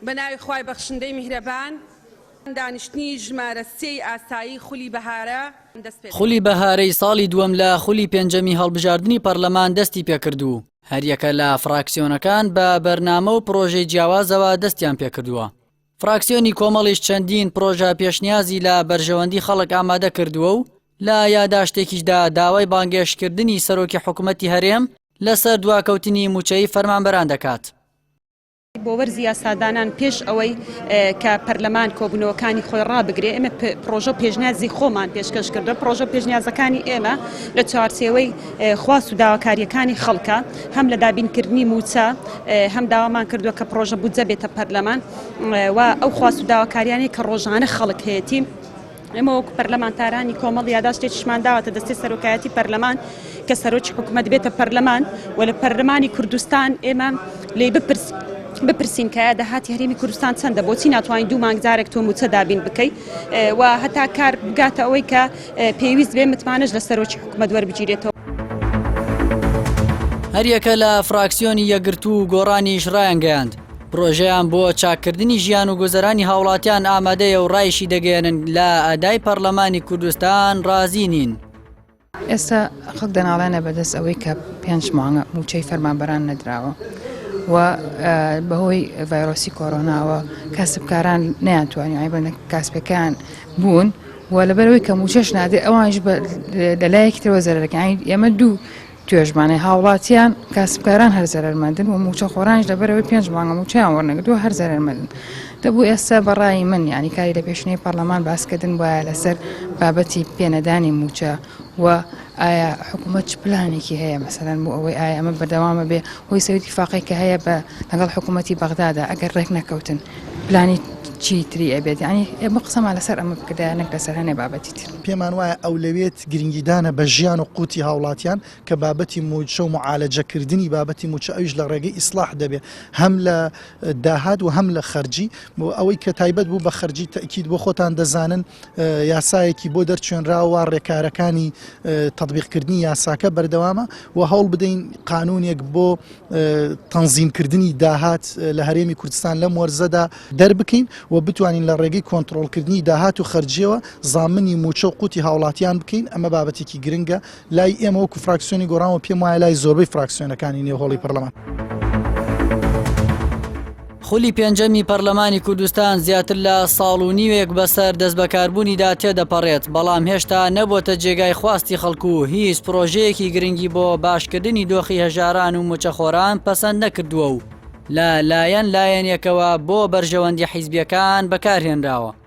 بە ناوی خوای بەخشندەی میهرەبان دانیشتنی ژمارە سێی ئاسایی خولی بەهارە دەست پێ دەکەین. خولی بەهارەی ساڵی دووەم لە خولی پێنجەمی هەڵبژاردنی پەرلەمان دەستی پێکرد و هەریەکە لە فراکسیۆنەکان بە بەرنامە و پرۆژەی جیاوازەوە دەستیان پێکردووە. فراکسیۆنی کۆمەڵیش چەندین پرۆژە پێشنیازی لە بەرژەوەندی خەڵک ئامادە کردووە و لە یاداشتێکیشدا داوای بانگێشتکردنی سەرۆکی حکومەتی هەرێم لەسەر دواکەوتنی مووچەی فەرمانبەران دەکات. بۆ وەرزی یاسادانان پێش ئەوەی کە پەرلەمان کۆبوونەوەکانی خۆی ڕابگرێ ئێمە پرۆژە و پێشنیازی خۆمان پێشکەش کردووە پرۆژە و پێشنیازەکانی ئێمە لە چوارچێوەی خواست و داواکارییەکانی خەڵکە هەم لە دابینکردنی مووچە هەم داوامان کردووە کە پرۆژە بودجە بێتە پەرلەمان و ئەو خواست و داواکاریانەی کە ڕۆژانە خەڵک هەیەتی. ئێمە وەکو پەرلەمانتارانی کۆمەڵ یاداشتێکیشمان داوەتە دەستەی سەرۆکایەتی پەرلەمان کە سەرۆکی حکومەت بێتە پەرلەمان و لە پەرلەمانی کوردستان ئێمە لێی بپرسین کە ئایا داهاتی هەرێمی کوردستان چەندە بۆچی ناتوانین دوو مانگ جارێک تۆ مووچە دابین بکەی و هەتا کار بگاتە ئەوەی کە پێویست بێ متمانەش لە سەرۆکی حکومەت وەربگیرێتەوە. هەریەکە لە فراکسیۆنی یەکگرتوو و گۆڕانیش ڕایانگەیاند، پرۆژەیان بۆ چاککردنی ژیان و گوزەرانی هاوڵاتیان ئامادەیە و ڕایشی دەگەیەنن لە ئەدای پەڕلەمانی کوردستان ڕازی نین. ئێستا خەڵک دەناڵێنە بەدەست ئەوەی کە پێنج مانگە مووچەی فەرمانبەران نەدراوە و بەهۆی ڤایرۆسی کۆرۆناوە کاسبکاران نەیانتوانی عیبن کاسپەکان بوون و لەبەرەوەی کە مووچەش نادێ ئەوانش لە لایەکی ترەوە زەرەکان ئێمە دوو توێژمانەی هاوڵاتیان کاسبکاران هەر زەرەرمەندن و مووچەخۆرانیش لەبەرئەوەی پێنج مانگە مووچەیان وەرنەگرتووە هەر زەرەرمەندن. دەبوو ئێستا بە ڕای من یانی کاری لە پێشینەی پەڕلەمان باسکردن بوایە لەسەر بابەتی پێنەدانی مووچە و ئایا حکوومەت چ پلانێکی هەیە مەسەلەن بۆ ئەوەی ئایا ئەمە بەردەوامە بێ هۆی سەوی ئیتیفاقی کە هەیە بە لەگەڵ حکوومەتی بەغدادا ئەگەر ڕێک نەکەوتن پلانی چی تری ئەبێت یانی ئێمە قسەمان لەسەر ئەمە بکردایە نەک لەسەر هەنێ بابەتی تر. پێمان وایە ئەولەویەت گرنگیدانە بە ژیان و قوتی هاوڵاتیان کە بابەتی مووچە و موعالەجەکردنی بابەتی مووچە ئەویش لە ڕێگەی ئیسڵاح دەبێ هەم لە داهات و هەم لە خەرجی و ئەوەی کە تایبەت بوو بە خەرجی تەئکید بۆ خۆتان دەزانن یاسایەکی بۆ دەرچوێنراوە ڕێکارەکانی تەتبیقکردنی یاساکە بەردەوامە و هەوڵ بدەین قانونێک بۆ تەنزیمکردنی داهات لە هەرێمی کوردستان لەم وەرزەدا دەربکەین و بتوانین لە ڕێگەی کۆنتڕۆڵکردنی داهات و خەرجیەوە زامنی مووچە و قوتی هاوڵاتیان بکەین، ئەمە بابەتێکی گرنگە لای ئێمە وەکو فراکسیۆنی گۆڕان و پێم وایە لای زۆربەی فراکسیۆنەکانی نێو هۆڵی پەرلەمان. خولی پێنجەمی پەرلەمانی کوردستان زیاتر لە ساڵ و نیوێک بەسەر دەستبەکاربوونیدا تێدەپەڕێت، بەڵام هێشتا نەبووەتە جێگای خواستی خەڵک و هیچ پرۆژەیەکی گرنگی بۆ باشکردنی دۆخی هەژاران و مووچەخۆران پەسەند نەکردووە و لە لایەن لایەنێکەوە بۆ بەرژەوەندی حیزبییەکان بەکارهێنراوە.